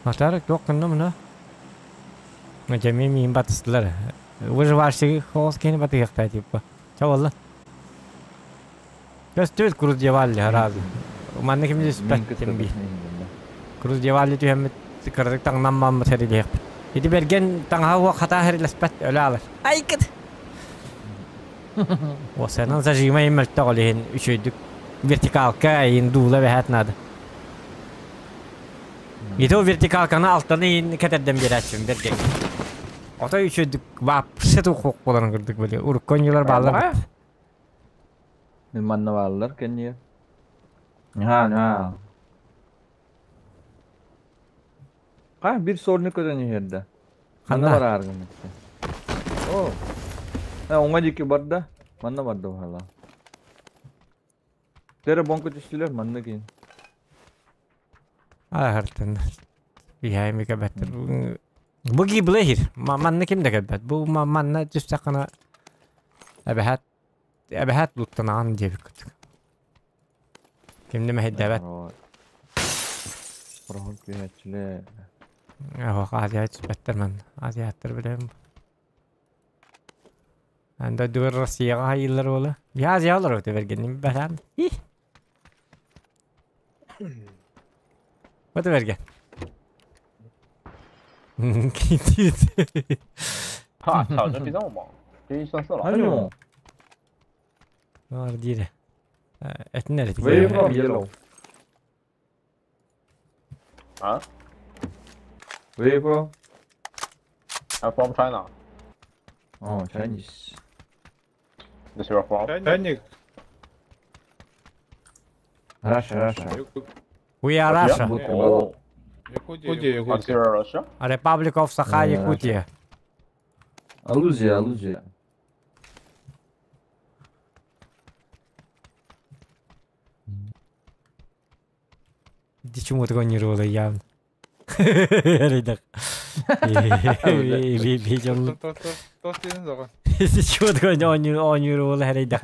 Атар туох гынна муна? Дьэ эмиэ миин батыстылар. Выживальщик хоҕус киһини батыһыахтаа типа. Чэ буолла. Көстүбүт курус дьевалли араас. Манна ким Мин түспэт кытта би. Курус дьевалли түһэммит кыратык таҥнан баммыт хэрилиэхпит. Ити бэргэн таҥаһа уох хатаа хэрилэспэт өлө аалар. Айкыт! Осанан зажима им мөлтөх ол иһин үчүгэйдик вертикалка иһин дуула бэһээт наада. Ити ол вертикалканы алтаны иһин кэтэрдэн биэрээччим бэргэн. Отой үчүгэйдик вообще туох буоларын курдук били урукку оонньуулар бааллар. Мин манна бааллар кэннигэ. Ньаа, ньаа. Ха, бир сорник көтөн иһэрдэ. Ханна Ханна? бараар гыммытта. О. Э, оҥа диэки барда. Манна барда баһала. Тере бонка түстүлэр манна кин. Аһартан. Биһайми кэбэттер. Бу гибле хир. Манна ким да кэлбэт. Бу манна түстэххинэ эбэһээт эбэһээт луттанаҕын диэбит курдук. Ким да мэһэйдээбэт. Проһон түһээччилэр. Оһох азиат түспэттэр манна. Азиаттар билэм. Анда дойдугар Россияҕа хайыыллар буола. Я Азия олорор бэргэним бэһээн. Вот бэргэн. 哈，操，这比这么猛，这一上色了。 哎呦， Бар дире. Этинер Where you from, yellow? 啊 Where you from? ？I'm from China. Oh, Chinese. This you from? Чайник. Russia, Russia. We are Russia. Oh, Якутия, Якутия. Consider Russia? A Republic of Sakha Yakutia. Алузия, Алузия. Почему такой не рола явно? Рейдах. Чего такой не рола рейдах?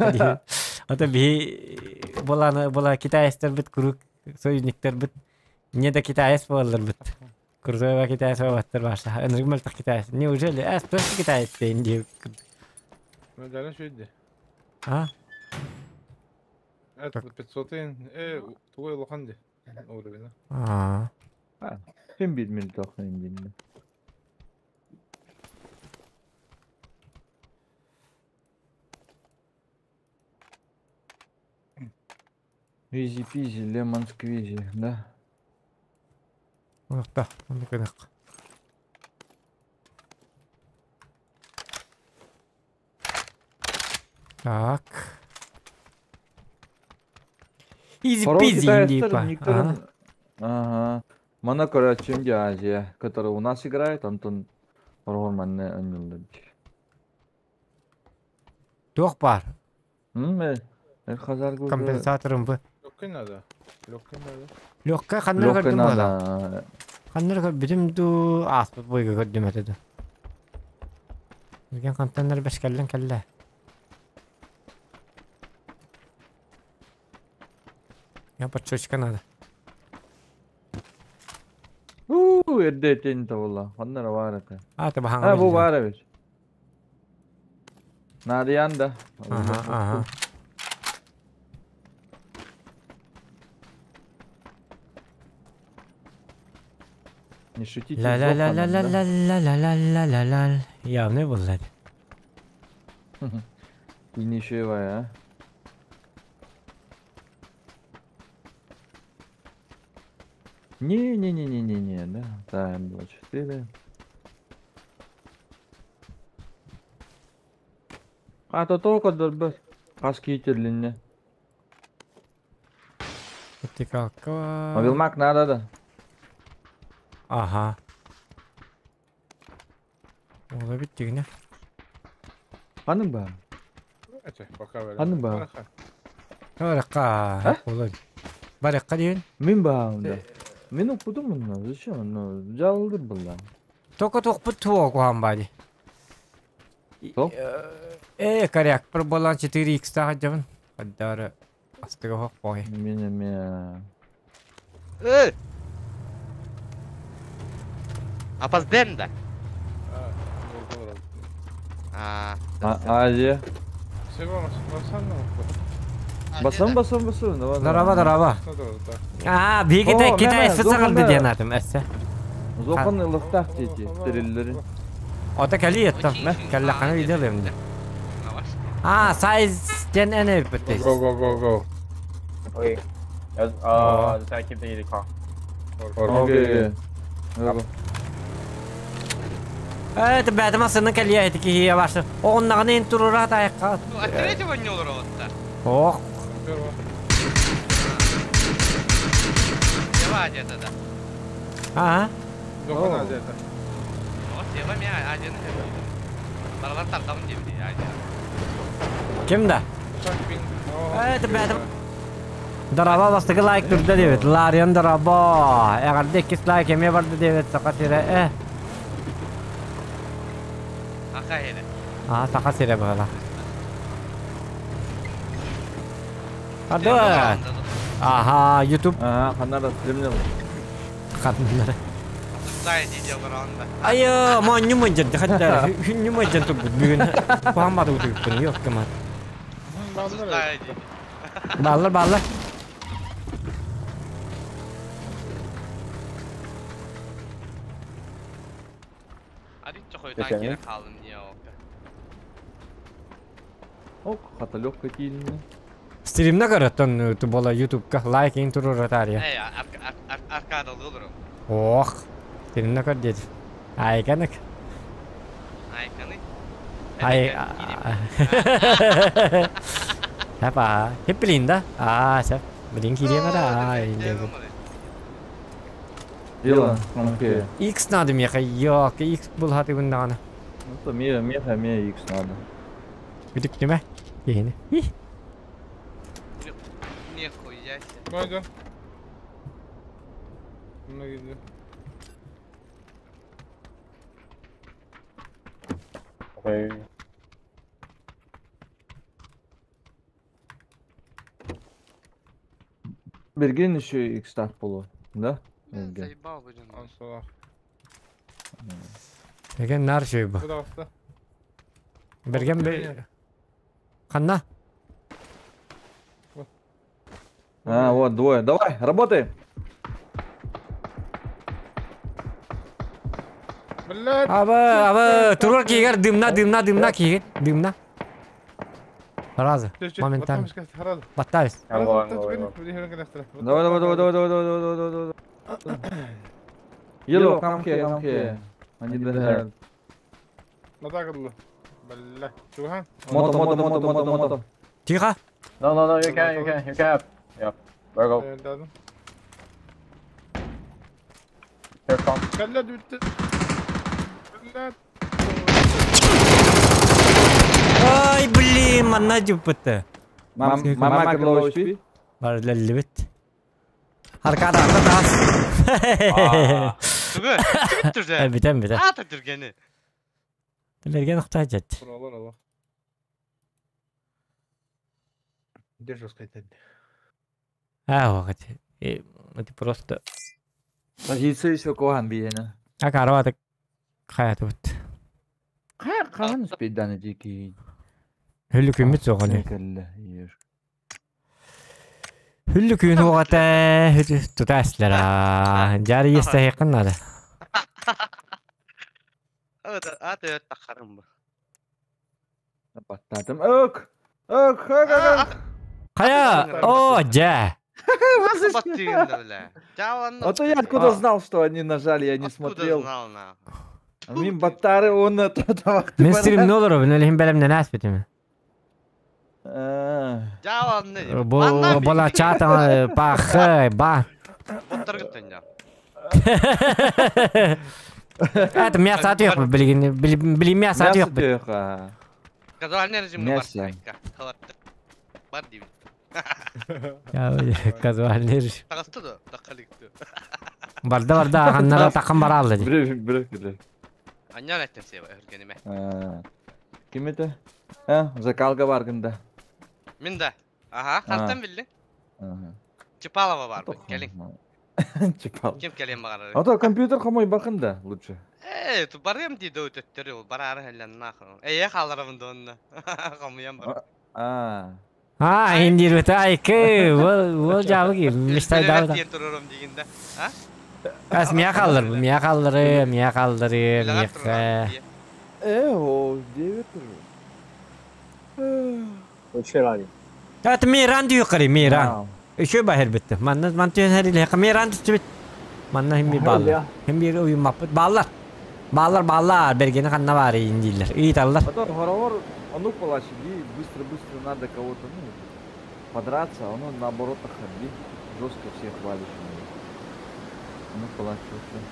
Ата би була була китайстар бит курук союзниктер бит не да китаец буоллар бит. Курзова китаец баттар башта. Энергмел так китаец. Неужели? Эс просто китаец дейин Медаль шүйді. А? Это 500 э, тугой лоханди. Уровень. А. Ким бир мил тохнын динне. Изи пизи, лемон сквизи, да? Уақта, оны кынық. Так. Изи пизи индипа. Ага. Мана короче, Азия, который у нас играет, Антон Рорман Туох бар. Хазар Компенсаторым бы. Легкий надо. Легкий надо. Легкая ханнар көрдүм буола. Ханнар көрбүтүм ду ааспыт бойга көрдүм этэ. Билген хантаннар бэскэллэн кэллэ. Я подсочка надо. Уу, эрдэ табылла. Ханнар бар это. А, ты бахаңа. А, бу бар эбит. Надиян да. Ага, ага. Не шутите. Ла ла ла ла ла ла ла ла ла ла ла ла. Явный был лад. И нишевая, а? Не-не-не-не-не-не, да. Да, М24. А то только дорбас. Каски итерлинне. Вертикалка. Мобилмак надо, да. Ага. Ола биттигине. Ханын ба? Ханын ба? Баракка. Ола. Баракка дейин. Мин ба да. Мен окудум муну. Зачем? Ну, жалдыр булла. Только тохпут туо кухан бади. Тоқ? Э, коряк, бір болан 4x тағы жабын. Қаддары астыға хоқ бой. Мен эме. Эй! Опоздаем да? А, Азия. Басам, басам, басам. Давай. Дороба, дороба. А, биги Китай сыцагылды диэн атым эссе. Зохан ылыктах дети, териллери. Ота кали еттам. Каллаханы видел эмди. А, сайз ден эне битти. Go go go go. Okay. Just I keep the car. Окей. Это бәдім асының кәлия әті ки башы. Оғыннағын ең тұрыра таяққа. Ну, а третьего не урод-то. Ох. Сева где-то, да. Ага. Зохан азия. Вот Сева меня один. Баралар тартамын деп азия. Ким да? Это бәдім. Дораба бастығы лайк тұрды дебет. Ларион дораба. Эгерде 2 лайк эме барды дебет. Сақа сире. Аха еле. А, сақа сире бағала. Ады. Аха, YouTube. Ага, ханара стримнел. Ханнара. Стай видео баранда. Айы, ма нюма жан, хатта. Нюма жан туп бүгүн. Куамбады утуп yok кымат. Стай видео. Баллар, баллар. Ок, хаталёк какие. Стримна көрөттөн бола YouTube'ка лайк ин турur атария. Эй, аркада лылырым. Ох, стримна көр деді. Айканык. Айканы. Ай. Хапа, хеп билин да. А, сеп. Билин кире бара. Ай, Дело, окей. X надо меха, yok, X бул хаты гундагана. Ну то меха, меха, меха X надо. Бүтүк неме? Ени. Нихуя себе. Пойдем. Многие. Окей. Берген еще X так полу, да? Заебал будем. Берген нар şey bu. Берген бе. Ханна. А, вот двое. Давай, работай. Блядь. Аба, аба, турор кигер дымна, дымна, дымна кигер, дымна. Разы, моментально. Баттавис. Давай, давай, давай, давай, давай, давай, давай, давай, давай. Yellow, come here, come here. I need the help. Moto, moto, moto, moto, moto. Тихо. No, no, no, you can, you can, you can. Yep. Where go? Here come. Ай, блин, манна жуппыты. Мама крыло HP. Бар ләллебет. Аркада, аркада. Түгө, түгүт түрдө. Битем, битем. Ата түргени. Берген уктай жет. Держу сказать. А, вот. Это просто. Позиция еще коган биена. А каравата кая тут. Кая каган спиданы дики. Хүллү күмүт соғаны. Хүллү күн оғата тутаслара. Жары есте хекын надо. Аты тақарым ба. Баттадым. Ок. Ок, ок, ок. Кая? О, жа. А то я откуда знал, что они нажали, я не смотрел. Мин баттары он это. Мен стрим нолору, мен элем белемден аспетим. Бу бола чата пах ба. Это мясо отъехал, блин, блин, мясо отъехал. Казуальный режим Мясо. Бар деймін. Казуальный режим. Тағысты да, таққаликті. Барда, барда, ағаннара тақым бара алды. Бір, бір, бір. Аннан әттен себі, үргенеме. Ким это? А, закалга бар кімді? Мен да. Ага, қастан білдің. Чапалова бар, келің. Чипал. Ким кэлиэн баҕарар? А то компьютер хомойбакын да лучше. Ээ, барыам дии да өтөттөрү, бараары хэллэн нахуй. Эйэ хааларабын да онно. Хомуйан бар. А. А, индир бит айкы, ол ол жабы ки, мечтай Үлэлэбэт да. диэн турарым диигин да. А? Ас мия халлар, мия халлары, мия халлары, Үлэҕэр турураҕын мия. дии. Э, о, девять уже. 我去哪里？ Это Миран дүйқари, Миран. Вау. Еще бахер битти. Манна ман түйен хәриле, Миран түстүбүт. Манна хим bir баллар. Хим bir уймаппыт баллар. Баллар баллар бергени ханна бар индилер. Ыйталлар. А то хоровор, он палачи, быстро-быстро надо кого-то, ну, подраться, а он наоборот ходи, жестко всех валишь. Ну, палачи вообще.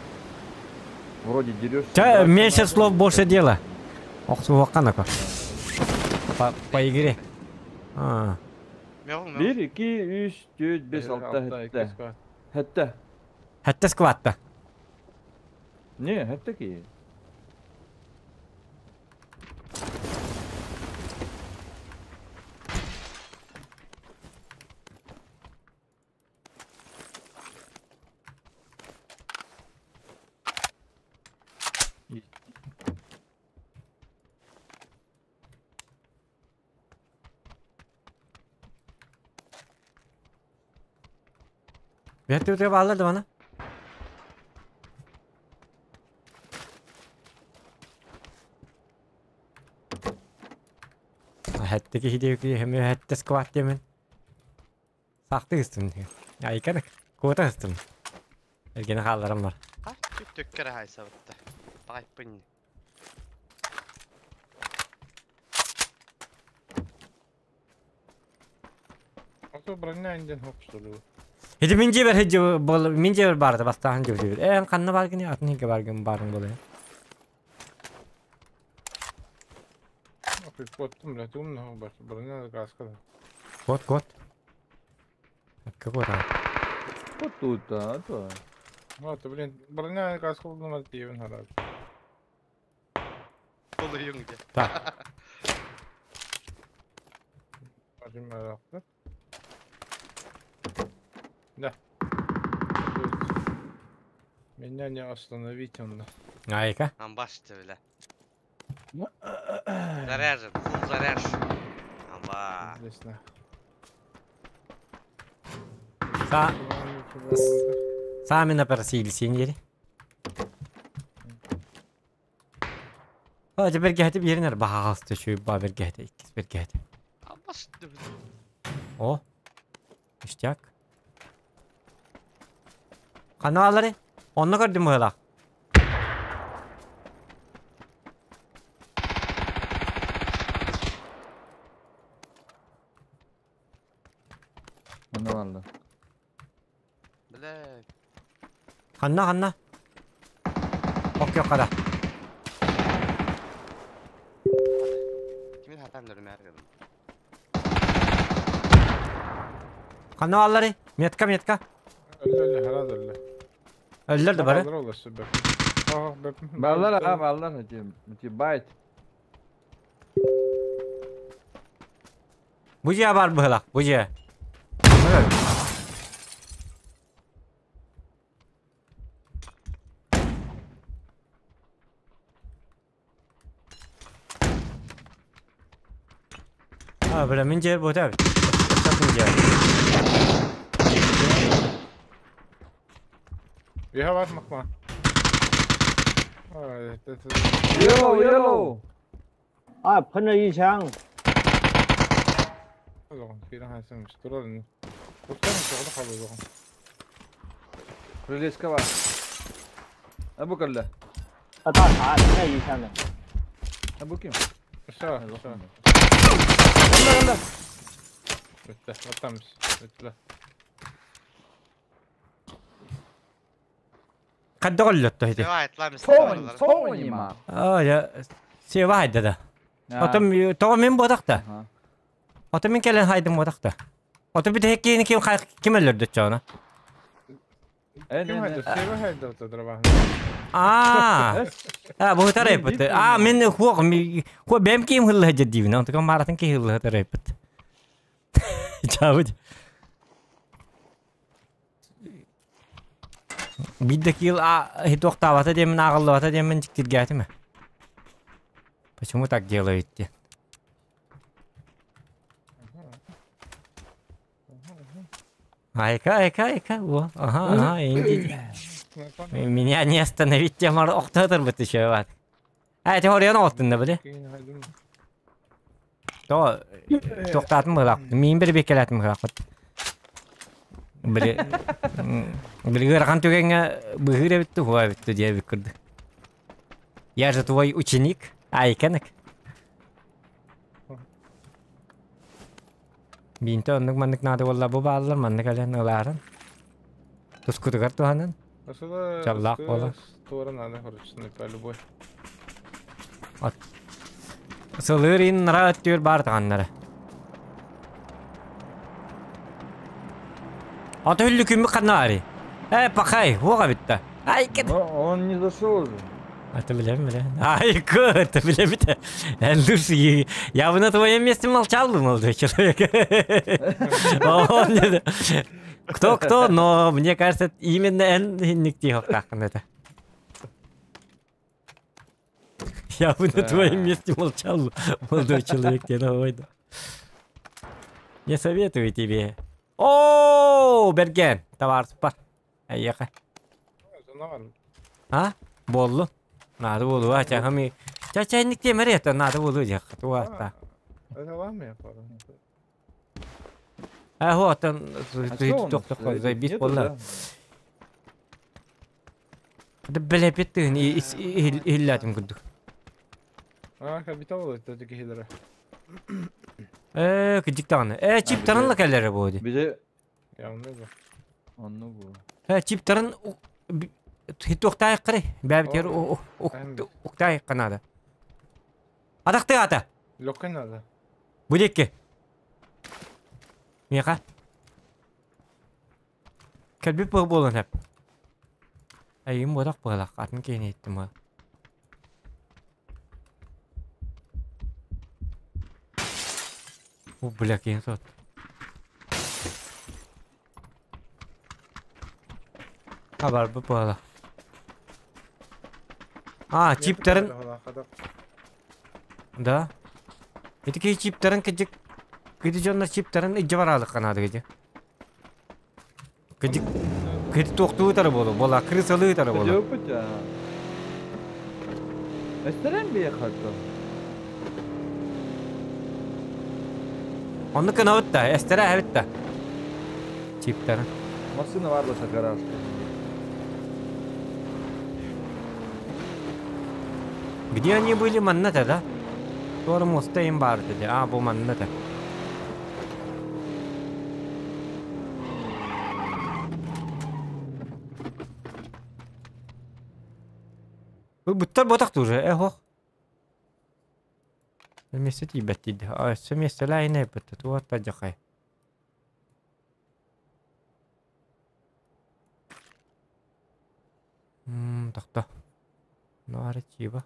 Вроде дерешься. Ча, драться меньше надо, слов, и больше всё. дела. Ох, суаққанака. По, по игре. А. Мөҕүҥ, мөҕүҥ. Bir, iki, üç, dört, beş, altı, хэтте. Хэтте. Хәтта скватта. Не, хэтте ки. Бәтті өте баллар да бана. Хәттеки хидеки хәм хәтта скват демен. Сақты кыстым. Айканык. Кота кыстым. Эргене халларым бар. А, түк-түккere хайсабытта. Тағайппын. А то броня инден хоп, что ли? Хиди мин жебер хиди бол мин жебер барды бастахан жебер жебер. Эн канна бар гини атын хиге бар гин барын болы. Охуй, коттум, блядь, умного баш, броня каска. Кот кот. Какой там? Вот тут, а то. Вот, блин, броня каска булдум, тиевин харап. Толуйуң дии. Так. Бажым аракты. Да. Меня не остановить он. Айка. Амбашты бile. Заряжен, фул заряж. Амба. Интересно. Са Сами напросили сеньери. А теперь гәһәтеп еринер баһалысты şu ба бер гәһәте иккис бер гәһәте. Амбашты бile. О. Ништяк. Каналары. Онны көрдүм была. Ну ладно. Бile. Ханна ханна. Ок yok кара. Kimin хатан дөрмәр гыдым. Каналары. Метка метка. Öyle herhalde öyle. Өллөр да бары. Баллар, а, баллар, эти, эти байт. Бу же бар была. Бу же. А, бля, мен жер бу tabi. Мен жер. Bir var mı? Yellow, yellow. 啊，喷了一枪， Крылечко var. А bu калла. 他大塔喷了一枪的， А bu kim? Кадда голлотто хити. Сони, Сони ма. А, я сева хайда да. Отом того мен бодакта. Отом мен келен хайдым бодакта. Отом бит хеккини ким ким өлөрдө чона. Э, А. А, бу тарайпыт. А, мен хуок ми хуо бем ким хылла жаддивна. Онто маратын ки хылла тарайпыт. Чабыт. Биир килл туохтаабата диэммин ааҕыллыбата диэммин дьиктиргээтим. Почему так делают диэн. Айка, айка, айка, о, ага, ага, инди. Меня не остановить темар охтотор бит еще бат. А, это хорьян оттын да били. То, тоқтатын былақ. Мин бір бекеләтім былақ. Били, били ыарахан түгэҥҥэ быһыыр эбитти, хуа эбитти диэбит курдук. Я же твой ученик, айканык. Биинтэ оннук маннык наада буолла бу бааллар маннык элэн ылаарын. Тускутугар туһанан. Чаллаах буолар. Туора надо, короче, снайпер любой. Сылыыр иннара өттүгэр баар таҕаннара. Ата хүллүкүммүт ханна баарый? Э, пахай, хуоҕа бүтта. Ай, кет. Но он не зашел уже. Это билем, билем. Ай, это билем, это. Лучше я бы на твоем месте молчал бы, молодой человек. Он не- Кто-кто, но мне кажется, именно эн это. Я бы на твоем месте молчал бы, молодой человек, тебе на Не советую тебе. О, Берген, товар спар. Айяха. А? Боллу. Надо болу, а чахами. Чачайник темір это надо болу жақ. Туата. Это вам я пора. А вот там тоқ заебись болла. Да бля беттин иллятым күрдүк. А, капитал это такие хидры. Э, кыдык таганы. Э, чиптарын ла кәләре бу ди. Бизе Явно да. Онну бу. Э, чиптарын туохтай кыры. Бәбитер уктай канада. Адакты ата. Лёгкой надо. Будекке. Меха. Кәлби пыл болын хәп. Айым бодақ болақ, атын кейін еттім ма. О, бля, кейін сот. Хабар bu болақ. А, чиптерин... Да. Ити чиптерин кыжык... Кыды жоннор чиптерин иджи баралык канады кыжы. Кыжык... Кыды тоқтуутары болу, бола крысалыытары болу. Хөпүт а. Эстерен бие хатта. Онну кынабытта, эстера хабитта. Чиптерин. Машина барласа гараж. Где они были манната, да? Туора моста им бар dedi. А, бу манната. Бу буттар ботак уже, э хох. Месте тибет диди. А, все месте лайне битти. Туата жакай. Тохто. Ну, ары чиба.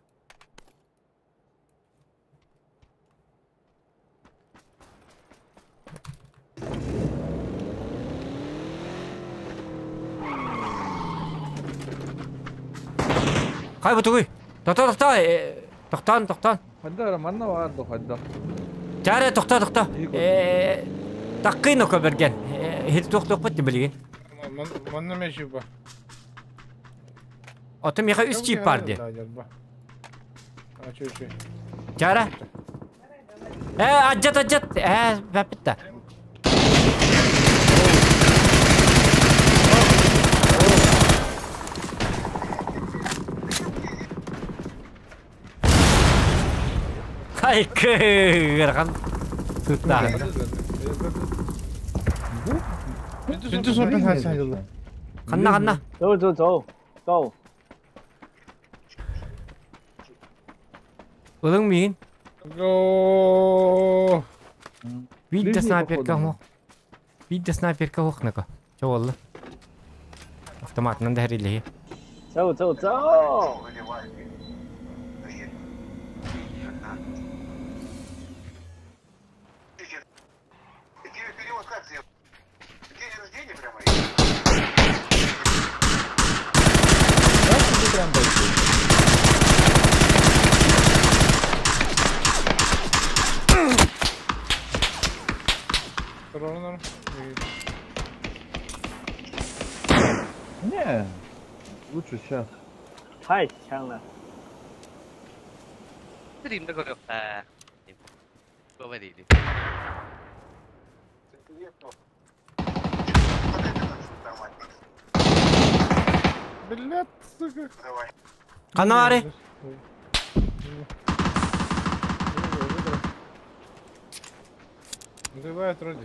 Хай бутугуй. Тохто, тохто. Тохтон, тохтон. Хадда манна барды хадда. Чаре, тохто, тохто. Таккын око берген. Хит тохто бит билген. Манна мешиба. Ото меха үс чип бар ди. А, чё, чё? Чара. Аджат, аджат. Бапитта. Хай кырган. Тутта. Ханна, ханна. 走走走走。 Улың мин. Го. Видно снайперка хо. Видно снайперка хохнака. Чо болду? Автоматынан да хәриле. 走走走。Тураран Не, лучше сейчас. 太强了。 Стримда көрүөххэ. Говорили. Блядь, сука. Ханна баарый? Взрывают вроде.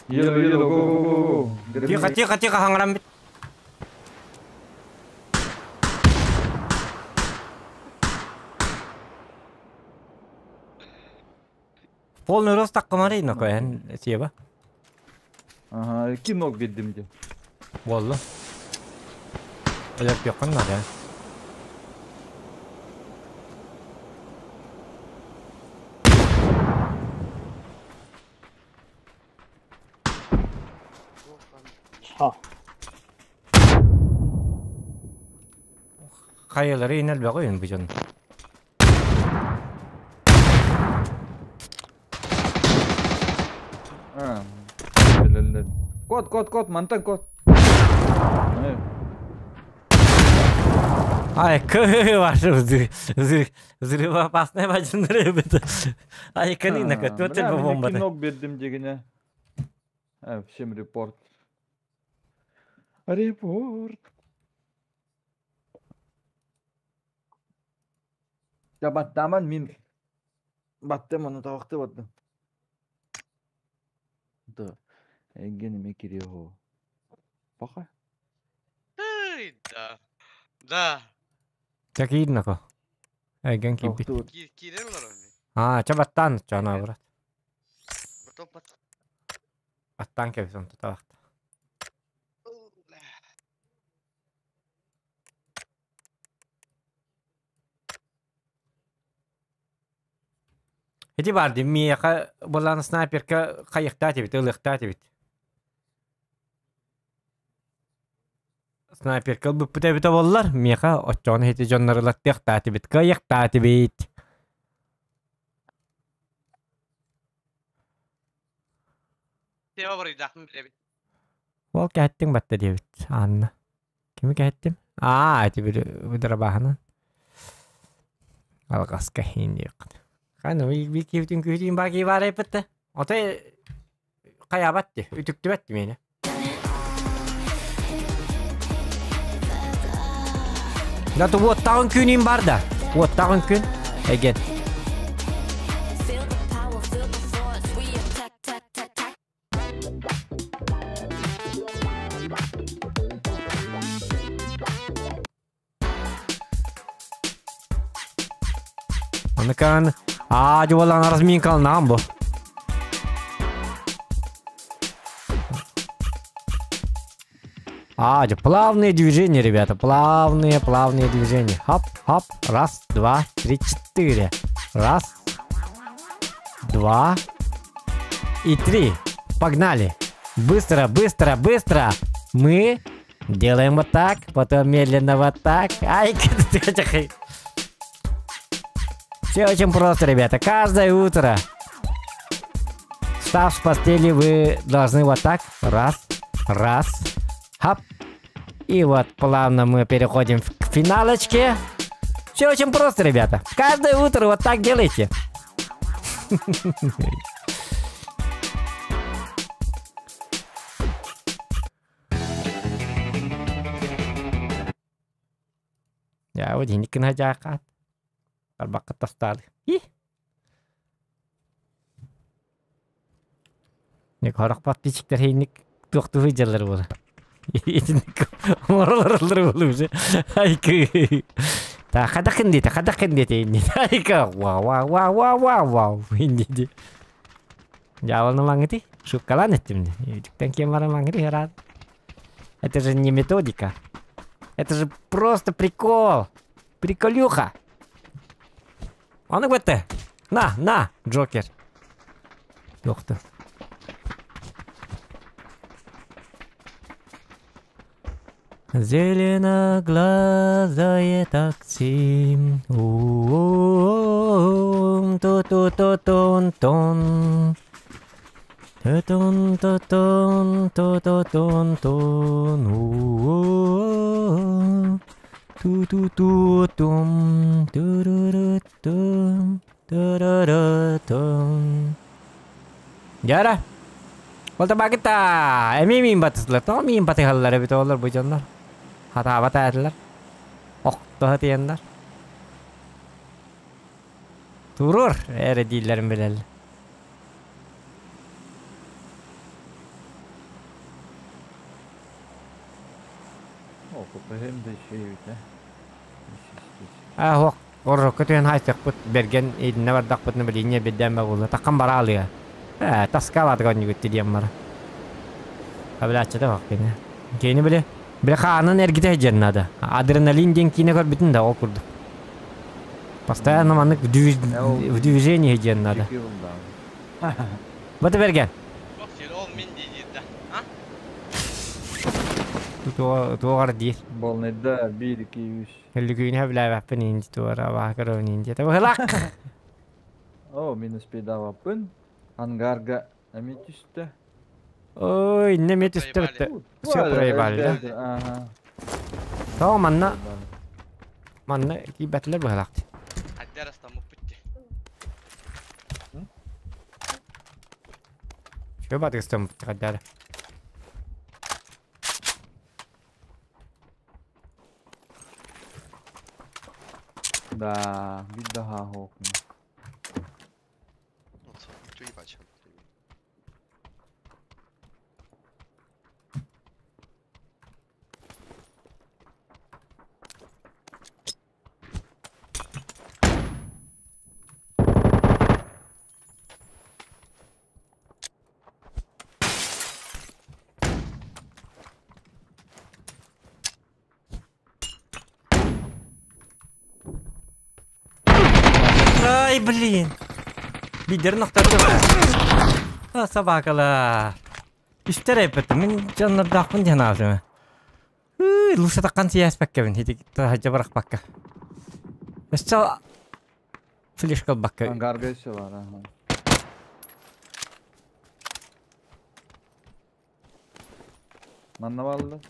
Еду, еду, го, го, го, го. Тихо, тихо, тихо, хаҥаран Полный рост таккымары ноко эн сиэба. Ага, кинок биэрдим дии. Буолла. Өлөртүөххүн наада. 操！ Хайалары инэлбэҕи үн бу дьон. А, билэллэр. Кот, кот, кот, мантан кот. Ай, кы ваши взрыв, взрывоопасная бачыннары эбит. Ай, калина, туот Бля, бу мин бомбата. кинок биэрдим дигине. А, всем репорт. Репорт. Я баттаман мин. Баттым оны тавакты баттым. Да. Эгген эме кирио. Пока. Эй, да. Да. Ча киирнако. Айган киирбит. Тавакты бат. Киирэн олорор ми. А, ча баттаан чана брат. Потом пат. Баттаан кэбисэн тутабахта. Ити бар ди миэхэ буолан снайперка хайыхтаа тибит, ылыхтаа тибит. Снайперка ылбыппыт эбитэ буоллар, миэхэ оччоҕуна ити дьоннор ылаттыахтаа тибит, кыайыахтаа тибит. Тема барыйдаахпын билэбин. Ол кэһэттиҥ батта диэбит Анна. Кими кэһэттим? Аа, ити били быдарабааһынан. Алҕаска иһин диэххин. Ханна би киһитин күһүтүн баа кии баар эппитте. Отой хайаабат дии, үтүктүбэт дии миэнэ. Да уоттаҕын күнүн бар да. Уоттаҕын күн. Эгет. Аныкан аа дьуолан разминкалнаан бу. А, плавные движения, ребята, плавные, плавные движения. Хоп, хоп, раз, два, три, четыре. Раз, два и три. Погнали. Быстро, быстро, быстро. Мы делаем вот так, потом медленно вот так. Ай, все очень просто, ребята. Каждое утро, встав с постели, вы должны вот так. Раз, раз, хоп. И вот плавно мы переходим к финалочке. Все очень просто, ребята. Каждое утро вот так делайте. Я вот иникин хажаакаат. Тарбакка тастаады. И. Ник хорох подписчиктер хейник туохтуу дьаллар буола. Итинник оҥоролороллор буола уже. Айкы. Та хадахын диэтэ, хадахын диэтэ инни. Айка вау вау вау вау вау вау инни ди. Дьаабалны маҥыти, шупкалаан эттим ди. Үтүктэн киэн баран маҥыти ыраат. Это же не методика. Это же просто прикол. Приколюха. Ону бэтте. На, на, Джокер. Туохту. Зеленоглазое такси. У-у-у, ту-ту-ту-тун-тун. Ту-тун-ту-тун, ту-ту-тун-тун. У-у-у, ту-ту-ту-тум, ту-ру-ру-тум, ту-ру-ру-тум. Дьара. Ол табакыта. Эми мин батыслар. Тоҕо миин батыһаллар эбит олор бу дьоннор. Хатаабата этилэр. Охтоһо тиэннэр. Туруор эрэ дииллэрин билэллэр. О, ППМ да еще да? А, хуох, оррокко түһэн хаайсыахпыт, бэргэн итиннэ бардахпытына билиинньэ бирдээн буолла. Таххан бараалыа. Ээ, таскаабатык онньугут диэн бара. Хабилааччыта суох кини. Кини били, били хаанын эргитэ сылдьар наада. Адреналин диэн киинэ көрбүтүн да ол курдук. Постоянно маннык в движении сылдьыан наада. Бата бэргэн. Туох сир ол мин дии да. А? Туоҕар диир. Болнайда 1, 2, 3. Өлүгүүнү сөбүлээбэппин инди туора баакырабын инди. Быһылаах. О, минус педаваппын. Ангарга эми түстэ. Ой, инне ме түстэ битте. Все проебали, да? Ага. Тоҕо манна манна киирбэтилэр быһылаах. Хаддар астаммыппыт. Все батыгыстым хаддара. Да, bir daha hokma. 我操，就一把枪。 Ай, блин. Бидерин охтордум. А, собакалар. Үстер эппетим. Мин дьоннордоохпун диэн аалдым. Луша таккан тиэспэккэбин. Хити таһырдьа бырахпакка. Өссө флешка ылбакка. Ангарга еще бар, ага. Манна балды.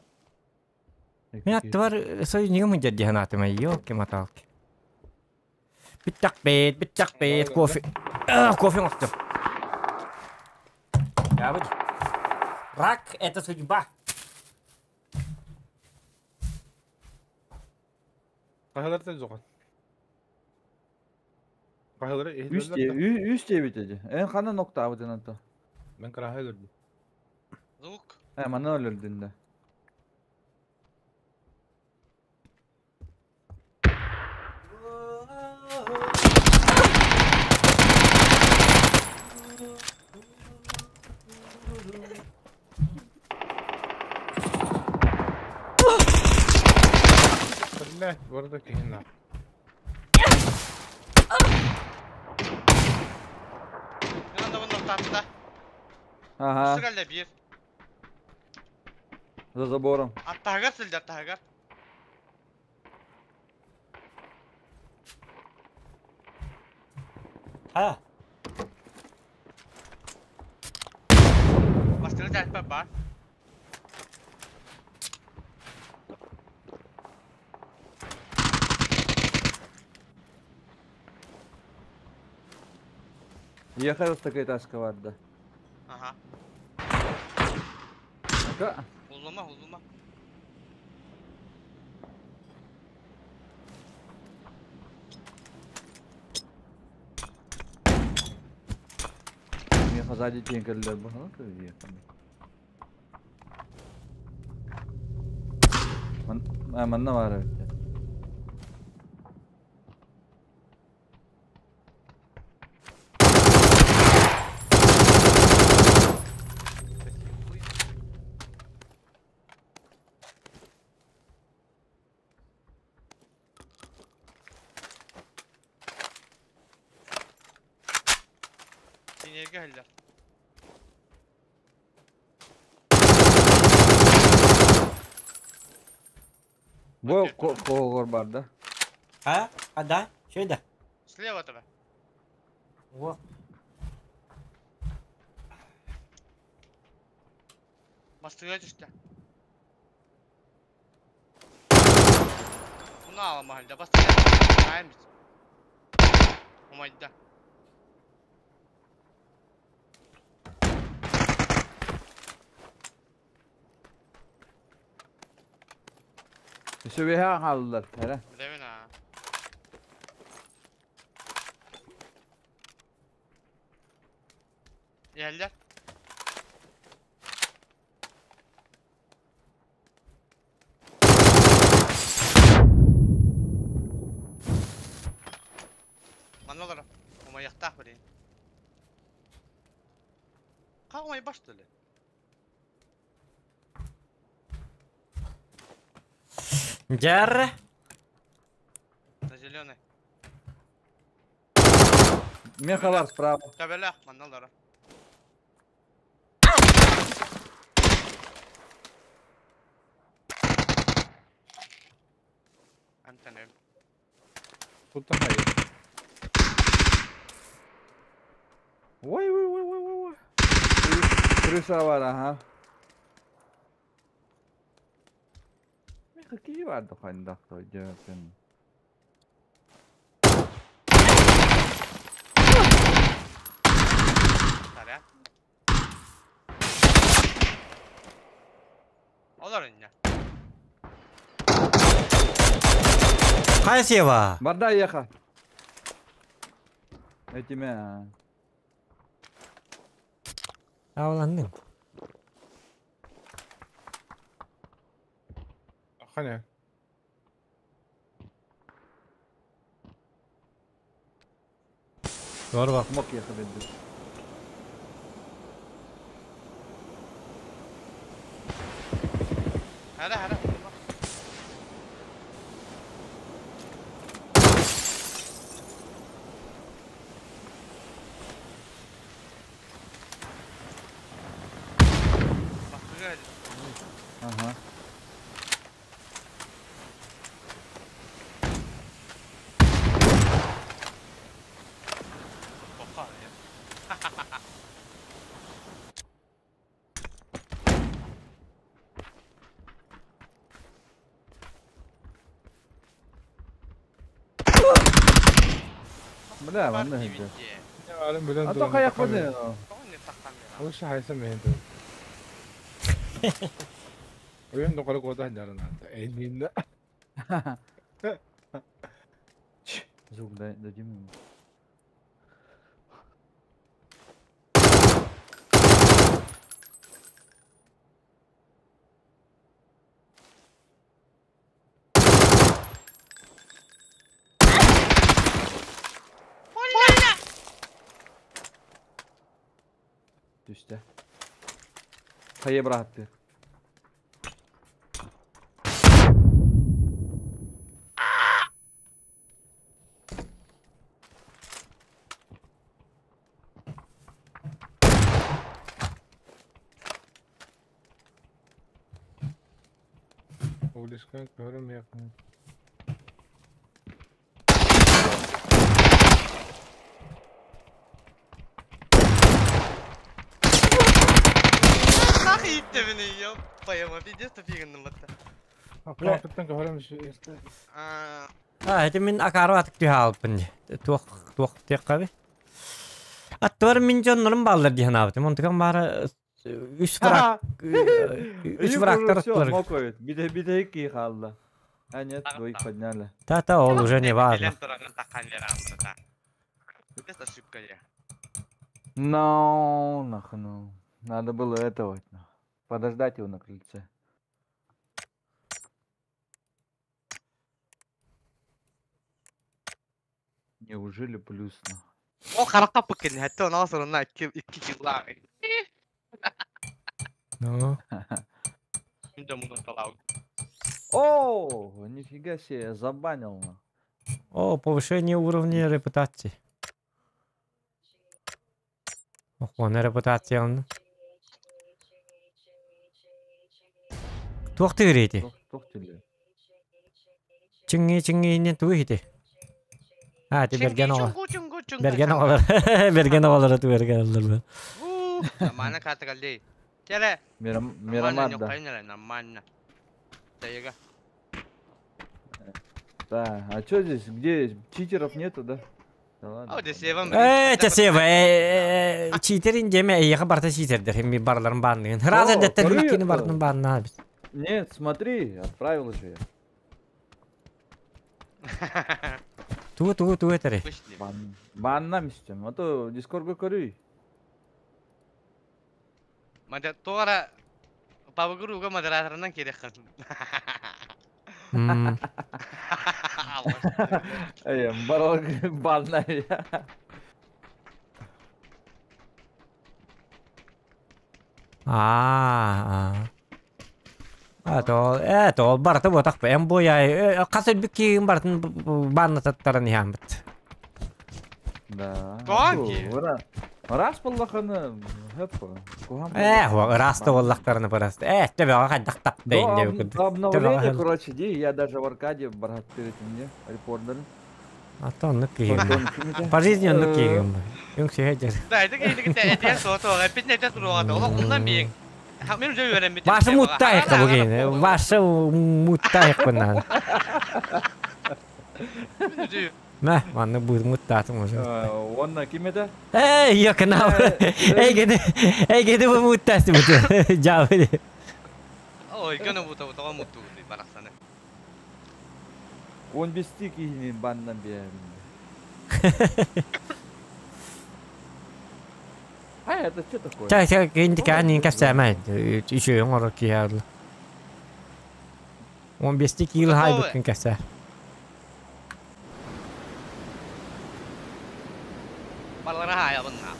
Мин аттыбар союзнигым сылдьар дии санаатым. Ёлки-маталки. Бүттэх бит, бүттэх бит, кофе. Кофе оҥостум. Ябыт. Рак – это судьба. Хаһалар жоған. Хаһалары Үс diye, үс diye bitedi. En kana nokta abıdın hatta. Мен караһа өлөрдүм. Звук. He, manna öldürdün de. Блять, барда киһин Мен анда бұны тартта. Ага, Сыгалля bir. за забором. Аттагар сылдьар таһыгар. А, Бастыры тәтпә бар. Ехал такая ташка vardı. Аха. Aka. Уллума, уллума. Меха сзади тенкерлер bu. Man, manna var evet. Синерге хыллар. Бу куһугур бар да. А? А да? Что это? Слева тебе. Во. Бастыга түстэ. Муна аламаһылда бастыга. Айым бит. Умайда. Сөбүһэ хааллылар, эрэ. Билэбин аа. Иһэллэр. Манна олоро. Умайыахтаах билигин. Хаа умайбаш что ли? Дьэр. На зеленый. Мехалар справа. Төбөлөөх манна олоро. Антонем. Туттан хайы. Ой, ой, ой, ой, ой. Крыса бар, ага. Меха киһи бар да хайдах дьөппүн. Таря. Олор инньэ. Хайа Сева? Барда еха. Этиме. Ааланным. Ханя. Doğru bak. Мок еха бедди. Хара хара. Бастыга Ага. Бокка. Бля, манна хинде. Алым билен А то каяк бады. Алыш хайсан мен де. Уйун доқалы кода жаран ата. Эйнин. Звук дай, дадим ему. Түстэ. Хайа быраатты. Улишкан көрім яқын. Нахуй иттебини ёппайма пиздец тупигынным батта. Қақыттан көрім Аа, А, это мин акару атык түһэ алпын. Туох туох тиэххаби. Аттыбар мин дьоннорум бааллар диэн аабытым. Онтукам баара үс враг үс врагтар аттылар. Мокоют. Бите бите ки хаалла. А нет, двоих подняли. Та-та, ол уже не важно. Билен турарын таккан берамын. Это ошибка я. No, нахуй, ну. Надо было этого. Подождать его на крыльце. Неужели плюс? на? Ол харакка пыкын хәтта онан соңына 2 2 килла. Ну, Мин дә моны талау. О, нифига себе, я забанил. на. О, повышение уровня репутации. Ох, он репутация он. Туох тыгырети. Тух- тух теле. Чиҥҥи чиҥҥииннин тугу иһити? А, ти бэргэн оҕо. Бэргэн оҕолор. Бэргэн оҕолоро ту бэргэн оҕолор. Нормально катагалей. Келе. Мирамар да. Нормально. Тайга. Да, а что здесь? Где? Читеров нету, да? Да ладно. Ээ, часева, читерин диэме эйиэхэ барыта читердер, ми барыларын баанныгын. Раз эрдэттэн кини барытын бааннаа бит. Нет, смотри, отправил же я. Тугу тугу тугу этэрий? Баанна мистем, а то дискорга көрүй. Туора Пабыгыр модераторынан кириэххин. Эй, барал банна. Аа. А то, э, то барыта буотах бу. Эн буойай, хас өлбүт киһигин барытын баанна таттаран иһааммыт. Да. Токи. Раз буоллахына, хөп. Э, ыраас да буоллахтарына бырас. Э, төбөҕө хайдах таптайын диэбит До обновления, короче, ди, я даже в аркаде бараттыр этим, репордер. А то оннук киһи. По жизни оннук киһи. Үҥсүһэ дьэр. Да, это киһи этиэн суото, эппитин этэ туруоҕа, олох умнан биэҥ. Мен уже үөрэммитим. Башы муттайық бу киһини. Башы муттайық буннан. Мә, манны бу муттаатым уже. Онна ким это? Эй, якынау. Эй, геде, эй, геде бу муттасты бу. Жабы. Ой, гөне бу табы тага мутту барахсаны. Он без киһини баннан биэр. А это что такое? Ча, ча, кинди каанин кэпсээмэ. Үчүгэй оҥорор киһи арла. 15 киил хайбыккын кэпсээ. Баллара хаайабынна.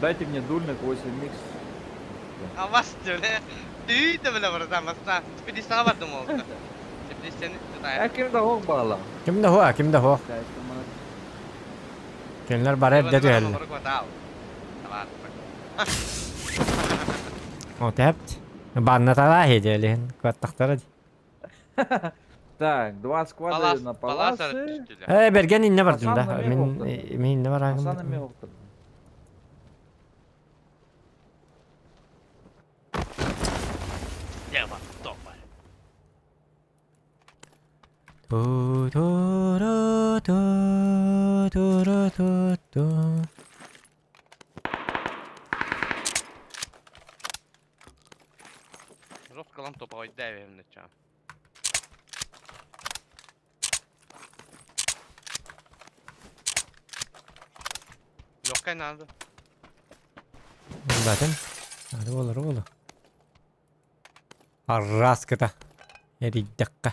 Дайте мне дульник 8 микс. А вас төле. Түй да биле барда маста. Спидистага бардым ол. Спидистен А ким да хок баала. Ким да хуа, ким да хуа. Кинилэр бары эрдэ түһэллэр. О, тэпт. Банна талаа хедиэлиһин куаттахтара ди. Так, два склада на паласы. Э, берген инне бардым да. Мин мин инне барагым. Ту ту ру ту ту ру ту ту. Жестко топовой давим начал. Легкая надо. Батын. Hadi olur olur. Arraskıta. Эрийдэххэ.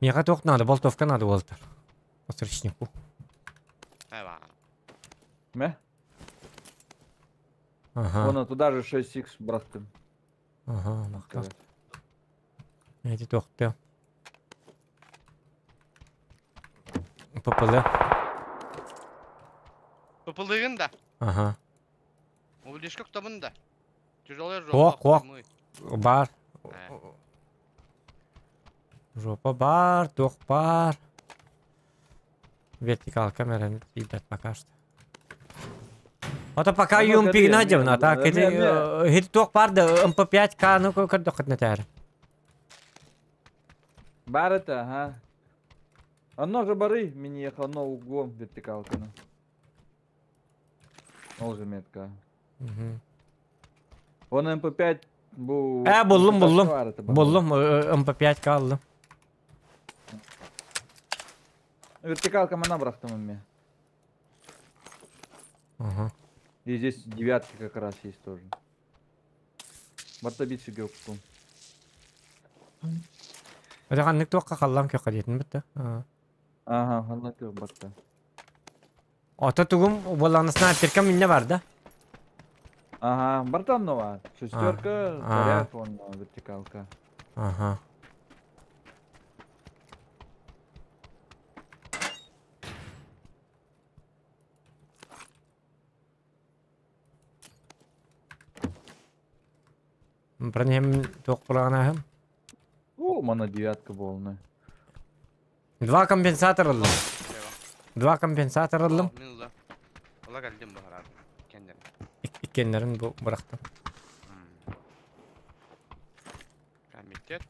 Миэхэ туох надо, болтовка надо буолтар. Посречнику. Эва. Мэ? Ага. Вон туда же 6х браттым. Ага, махтал. Эти туохтыам. ППЛ. Пыпылыгын да. Ага. Улишка тобун да. Тяжелая жопа. Куок, куок. Бар. Жопа бар, туох бар. Вертикал камера ребят пока что. А то пока юмпи найдем, а так это хит туох бар да МП5К, ну как доход на тяр. Бар это, ага. Оно же бары, мини ехал, но углом вертикалка. Ол же метка. Он МП5 бу... Э, буллум, буллум. Буллум, МП5 аллым. Вертикалка мана брахтам мне. Ага. И здесь девятки как раз есть тоже. Барта бит себе купу. Это ханнык туохха халлам көхө диэтин битте. Ага, ханнык көх барта. Ото тугум буоллаҕына снайперка минне бар да? Ага, бартан нова. Шестерка, заряд, вон вертикалка. Ага. Бронем туох бураҕанаһым. О, мана девятка полная. Два компенсатор ыллым. Два компенсатор ыллым. Мин ыла. Ыла кэлдим баһараар. Кэннэрин. Иккеннэрин бу бырахтым. Комитет.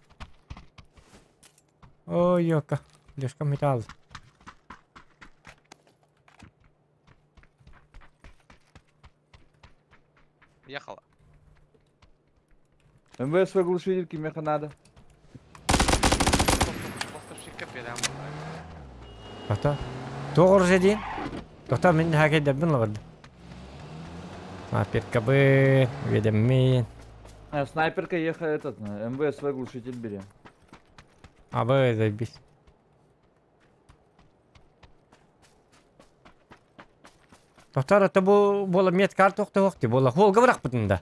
Ой, ёка. Лешка металл. Ехала. МВС глушитель кимиэхэ надо. Поставщикка передам. Тоқта. Туох оружие диин? Тоқта мин хакейдербин лабырды. Аперкабы, ведеммин. А, снайперка еха этот, МВС глушитель бери. Абы, заебись. Тоқтар, это бу буола медкар тохтоох буола холга бырахпытын да.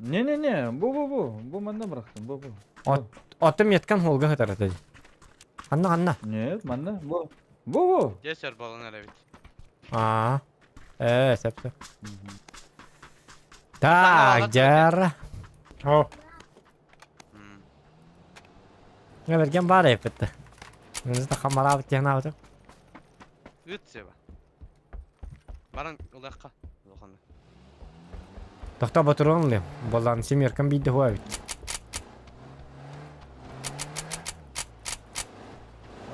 Не-не-не, бу-бу-бу, бу манна бырахтым, бу-бу. Ото меткан холга хытар этэ. Анна, анна. Нет, манна, бу. Бу-бу. Десер балын эрэ Аа. Э, сөп сөп. Так, дьэр. О, Берген бар эппитте. Мені хамарабыт диэн Ыт себа. Баран улахка. Улахана. Тохто батурон ли? Болан семеркам бидде хуабит.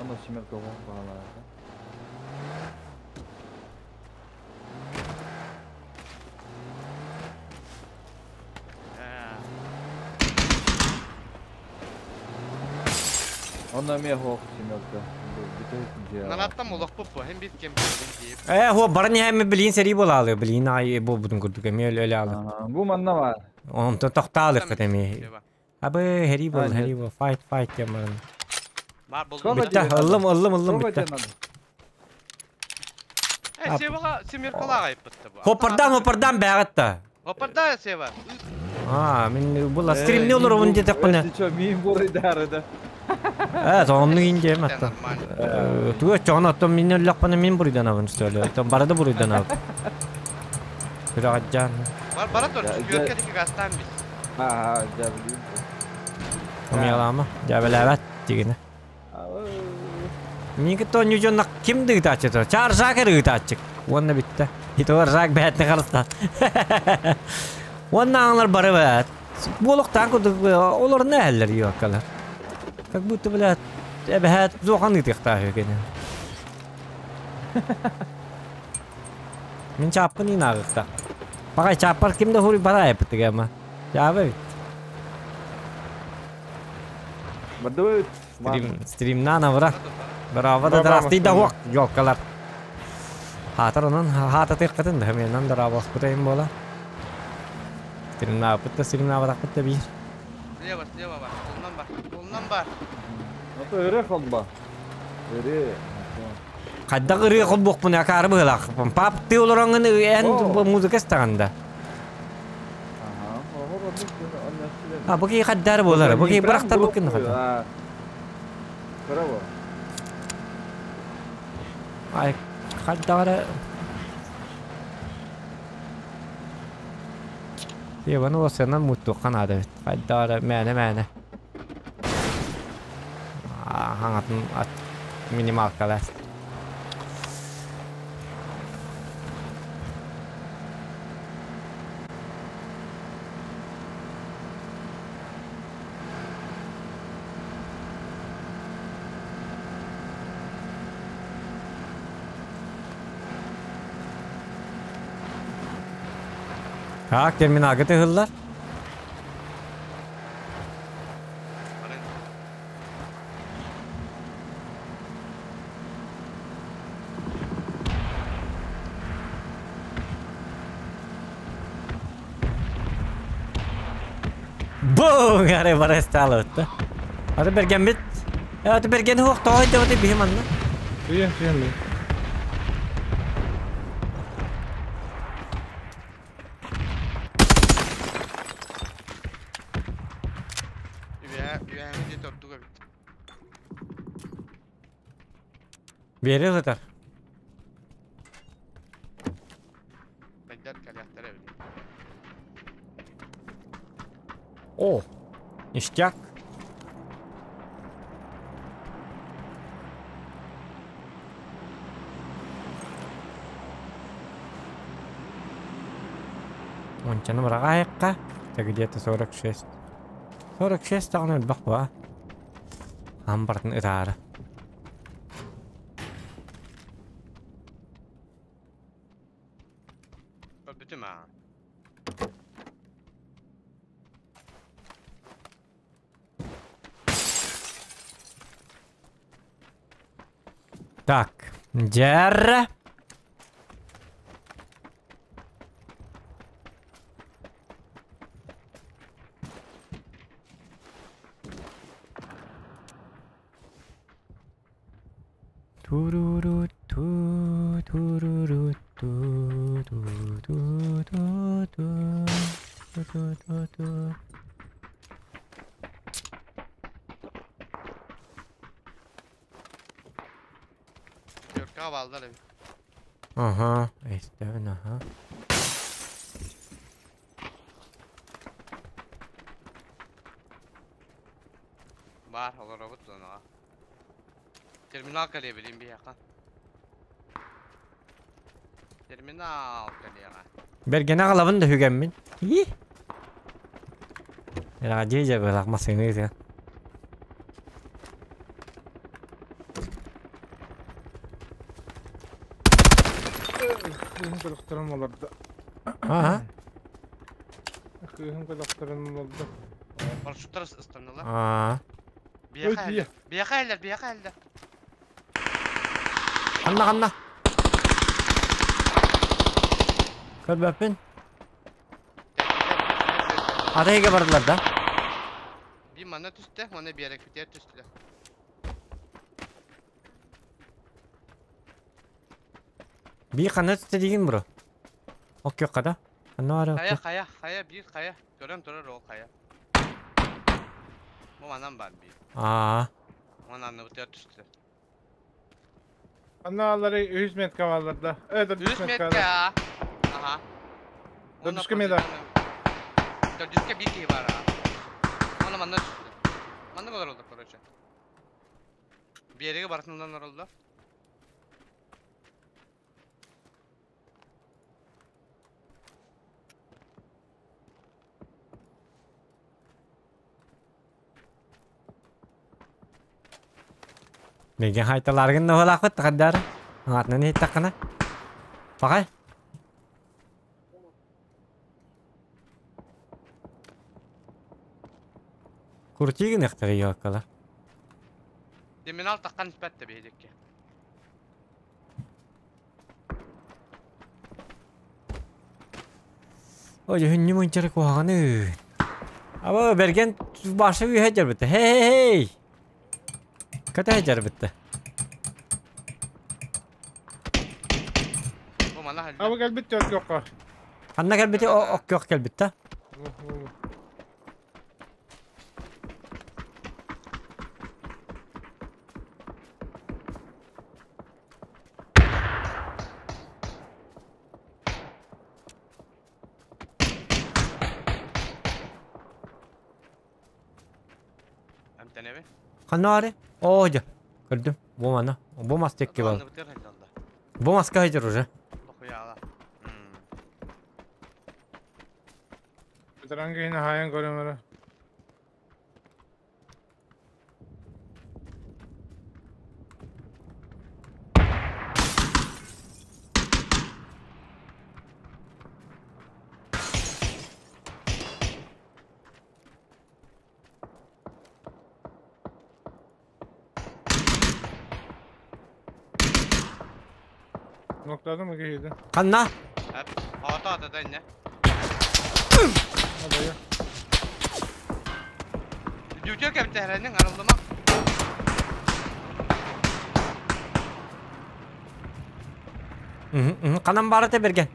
Аны семерка бағалар. Онно эмиэ хоох семерка. Нараттан улах бу hem bir кем дип. Э, хо баран яме билин сери болалы, билин ай бу бутун курдук эми өлө алы. Бу манна бар. Онтон тохтаалык эми. Абы хери бол, А, хери бол, файт, файт ямарын. Бар болду. Сколько Битте, тебе ыллым, ыллым, ыллым Сколько битте. тебе надо? Э, себага семеркалага айыппытты бу. Хопардан, хопардан бәгатта. Хопарда себа. А, мен була стримне олор он дете кына. Ты чё, мин бурыдары да. Э, тонну инде матта. Туга чон аттом мен өллөк бана мен бурыдан абын сөйлө. Тон барада бурыдан аб. Бирак жан. Бар бара тур. Я- Четверка гастан биз. А, я блин. Умялама. Жабелабат дигене. Минки то нүжон ким дыгытачы то? Чар жакер ыгытачык. Онна битте. Итор жак бәтне карыста. Онна аңлар бары бәт. Болуктан кудук олар нәлләр юкалар. Как будто блядь, эбәт зохан ытыкта хөкене. Мин чаппын инагыкта. Багай чаппар кимде хури бара эптиге ма. Жабы бит. Бардыбыт. Стрим стримнан авра. Браво да Браво, драсти да стрим. хуак ёкалар. Хатар онун хата тыккатын да менен дра кутайым бола. Стримна пытта стримна барак пытта бир. Слева, слева бар. Колунан бар. Колунан бар. Ото өрө холба. Өрө. Кадда гыры кол бокпун акары быгылак. Пап ты олораңын эн О. музыка стаганда. Ага, ого, А бу ки каддар болар. Бу ки бирактар бу кин хада. Браво. Ай каддар. Ебан осынан мутту канады. Каддар мәне мәне. Хаңатын ат минималкалар. Так, терминалга тыгыллар. Баран. Бум! Гары бара стало өттө. Аты берген бит. Аты берген хук той деп өтө бихим анна. Түйен, түйен мен. Үбә, үбә ми тордуга бит. Бери ылытар. Байдар каляктар бит. О, ништяк. Ончаны быраҕаайыкка, это где-то 46. 46 даҕаны элбэх буо. Аан барытын ытаары. Көрбүтүм аа. Так, дьэр. Туруру-ту, туруру-ту, ту-ту-ту-ту, ту-ту-ту-ту. Түөркэҕэ бааллар эбит. Аха, истэбин, аха. Баар, олоробут зонаҕа. Терминал кэлиэ билин биһиэхэ. Терминал кэлиэҕэ. Бэргэнэ аҕалабын да үгэммин. Ии. Радио дьабылах массыына ыытыа. Кыыһым көлөхтөрүн олордо. Аха. Кыыһым көлөхтөрүн олордо. Парашюттар ыстаннылар. Аа. Биэхэ эллэр. Биэхэ эллэр, биэхэ эллэр. Ханна ханна? Көрбөппүн. Атайга бардылар да? Bir mana түстэ, уонна биэрэкпитигэр түстүлэр. Биир ханна түстэ диигин бро? Оккиохха да? Ханна баар Хайа, хайа, хайа, биир хайа. Көрөн турар ол хайа. Бу манан баар биир. Аа. Уонна анныбытыгар түстүлэр. Аналары үһүс метка бааллар да. Э, төрдүс Үһүс метка. метка. Аха. Төрдүскэ миэдэ. Төрдүскэ биир киһи баар аа. Уонна манна түстүлэр. Маннык олороллор, короче. Биэриги барытынан олороллор. Миигин хайталааргын наһылаахпыт тахардаары. Аҥаатынан иһиттэххинэ. Пахай. Крути гыныахтара елкалар. Терминал таххан испэт да биһидикки. Ой, дьүһүнньү мунчары куһаҕаны. Аба бэргэн баша үһэ дьарбыта. Хей! Ката дьарбыта. Бу мана Аба кэлбит төркөххө. Ханна кэлбити оккөх кэлбит та. Эмтэнэби. Ханна бары? Оо, дьэ. Көрдүм. Бу мана. Бу мас текки бал. Бу маска сылдьар уже. Бохуяла. Ветеран киһини хаайан көрөм эрэ. Ноктадым киһиитин. Ханна? Аата ата да инне. Абайа. Дүтө кэбитэһэрэнин арыллыма. Ханан баара берген.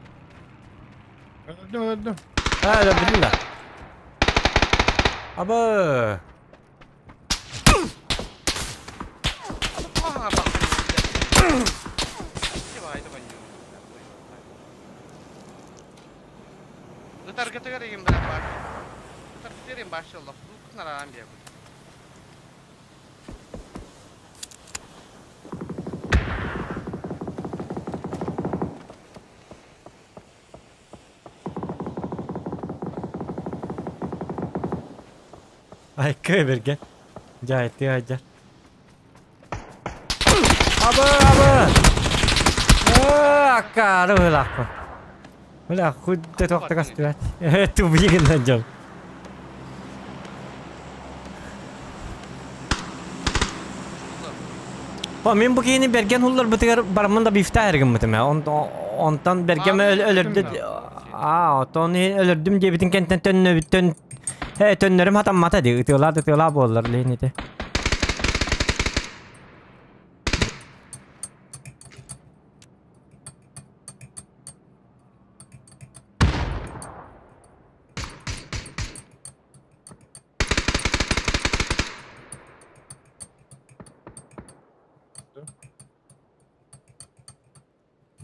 Өлдүм, өлдүм. Аа, өлдүм да. Аба. Ытаргытыгар игин бара бар. Луктырым башы лох лук нараран биэбит. Айка берген. Жайтты ажар. Абы абы. Аккары былакпы. Бля, худда тоқтак астыбат. Тубигин жол. Ба мен бу кийини берген хуллар бытыгар бармын да бифта эргин бытым. Онтан берген өлөрдү. А, отон өлөрдүм дебитин кентен төннө бүтөн. Э, төннөрүм хатаммата ди. Ытыла ытыла боллар лените.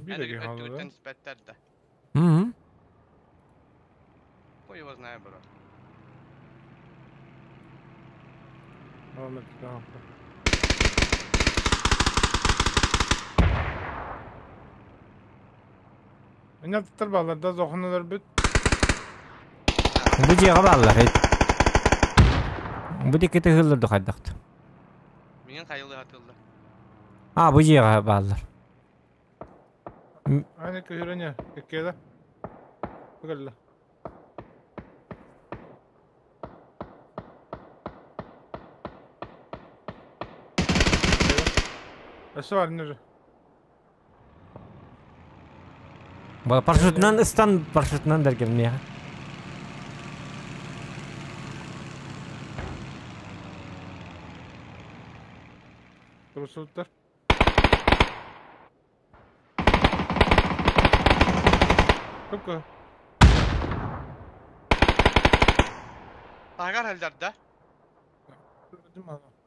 Bir de halada. Hı. Хуй его знает, бро. Ne tutar bağlar da zohnalar büt. Bu jiga bağlar. Bu diketi hıldır duhaydakt. Mingen kayılı atıldı. А, bu jiga bağlar. Aynı köhürene kekede. Bakalla. Өссө бар нөр. Бала парашютынан ыстан парашютынан берген меха. Турсуттар. Көпкө. Тагар хәлдәрдә.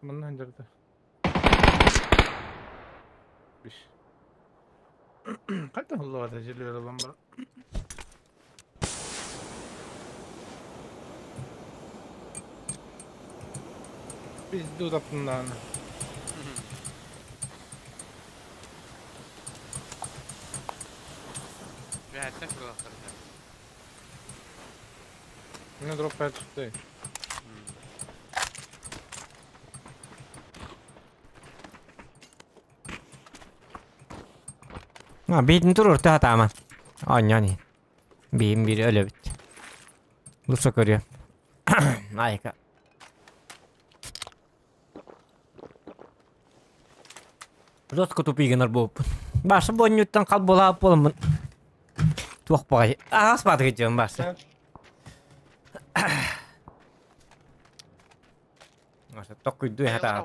Мынна хәлдәрдә. Биш. Кайда алла тәҗрибә алам бар. Biz de uzattın Ühätten şurada. Ne drop pad çıktı. Ha, bitin turur tahtaaman. Anjani. Biin bir öyle bitti. Lussa görüyor. Aika. Rotko tupigenar boopun. Башы боннюттан кал бола боламын. Туох багай. Аас баты жөн башы. Аса токуйду хата.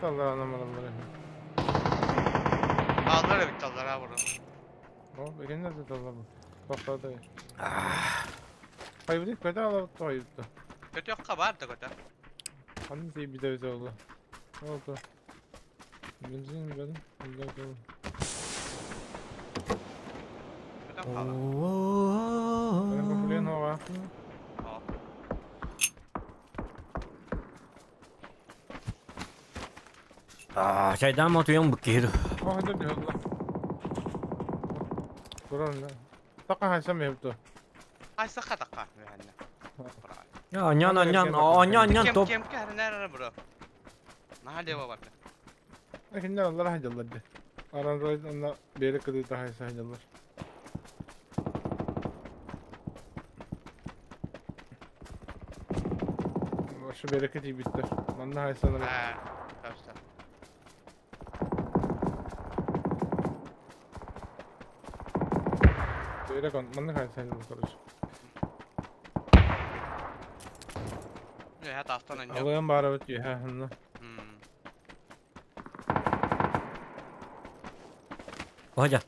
Dallar anamaları. Aldılar evet dallar ha burada. O benim nerede dallar bu? Bak da. Hayır kötü alıp hayırdı. Kötü yok kabar da kötü. Hani diye bir de özel oldu. Ne oldu? Benzin benim. Bir de. Benim bu ne var? Чайдан мотуян буккиru. Oh hadi bir Allah. Buranın. Taka haysam yaptı. Ay sakka takka. Ya nyan nyan nyan nyan top. Kem kem nerede bro? Nerede var? Lakin Allah hacallar. Aran royd anna beri kıdı daha hacallar. Şu bereket bitti. Manna haysanlar. Ha, tabii. Bereket manna haysanlar короче. Ya taştan önce. Allah'ın bari bit ya. Hanna. Оһа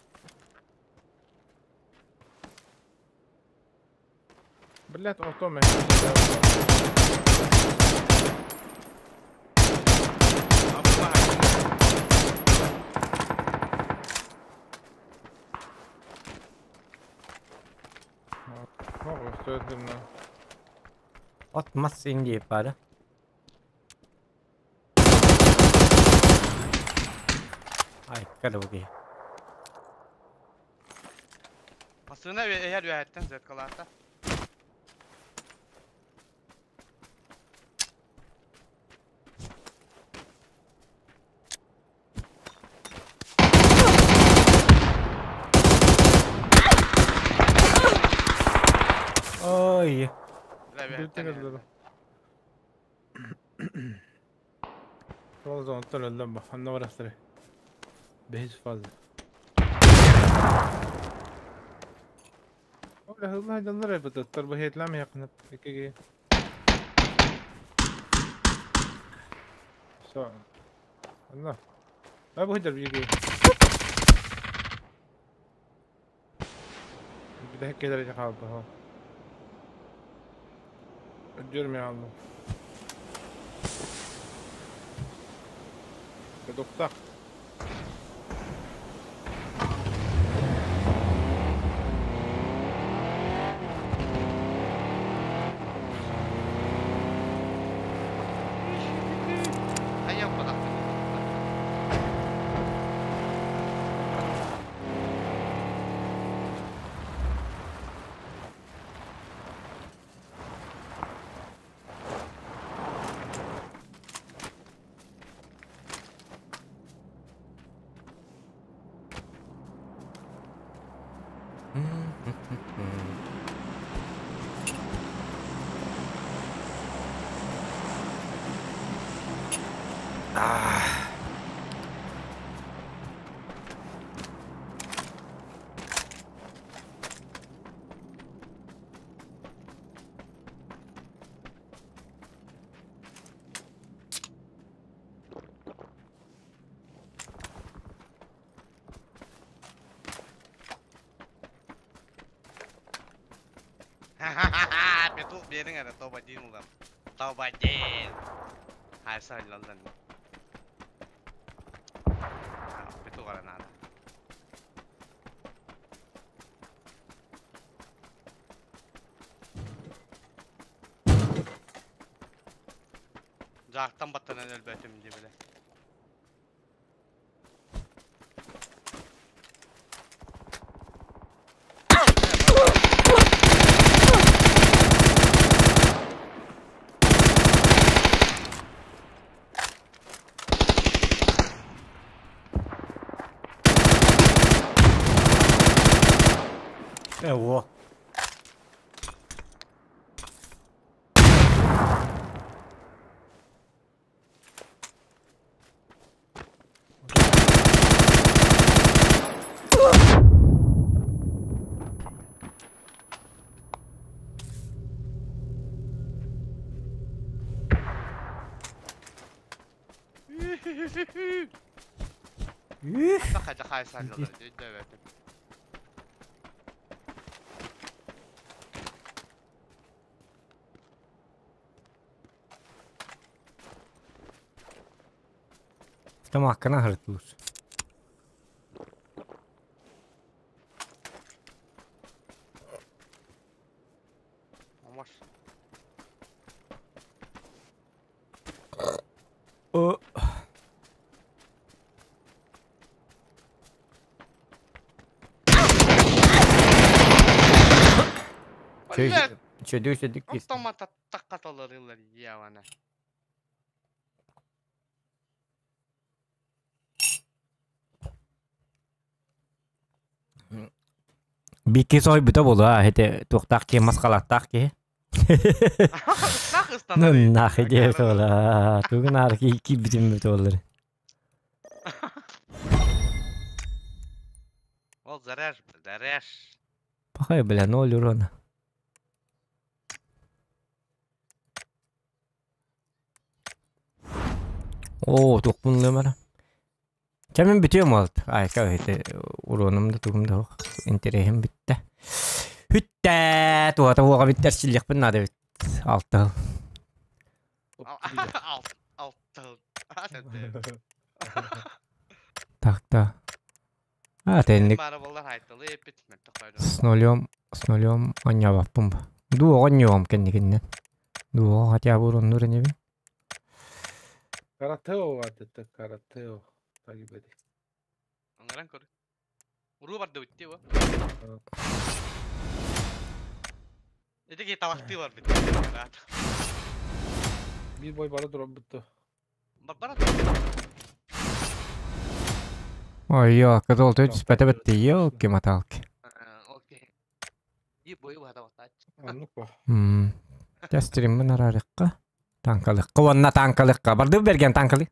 Блядь, ото От мас инди пара. Ай, кадоги. Масына eğer üyetten zetkalaata. Ой. Петух берің әрі тоба дейін ұлым. Тоба дейін. Хайса алдан. Петух ара надо. Жақтан баттан өлбәтім де біле. О. Тамаккана хартылыр. Olmaz. О. Чөдүү сөдүк кис. Автомата таккаталарылар явана. Бикки сой бүте болу а, хете туқтақ ки масқалаттақ ки. Нах Ну нах иде тола. Тугун арки ки бүтүн бүте болар. Ол заряж, заряж. Пахай бля, ноль урона. О, туқпун лымара. Чэ мин бүтүөм уолт. Айка ити уруонум да тугум да суох. Интэриэһим бүттэ. Бүттэ! Туһата уоҕа бүттэ эрчиллиэхпин наада эбит. Алта сыл. Алта сыл. Так да. А, тэнник с нулем, с нулем оонньообоппун. Дуу оҕонньуом кэнникиннэн. Дуу оҕо хотя бы уруоннуур инибин. Каратео это каратео. Погибали. Аңаран көр. Уруу барды битти бу. Ити ки талахтыы бар битти. Биир бой бара турар бутtu. Бара. Ой, ёлка, кызыл түспэтэ битти, ёлки-маталки. Окей. И бою бата батач. Оннук ба. Дьэ, стриммин араарыахха. Танкалыахха уонна танкалыахха. Барды бэргэн танкалы.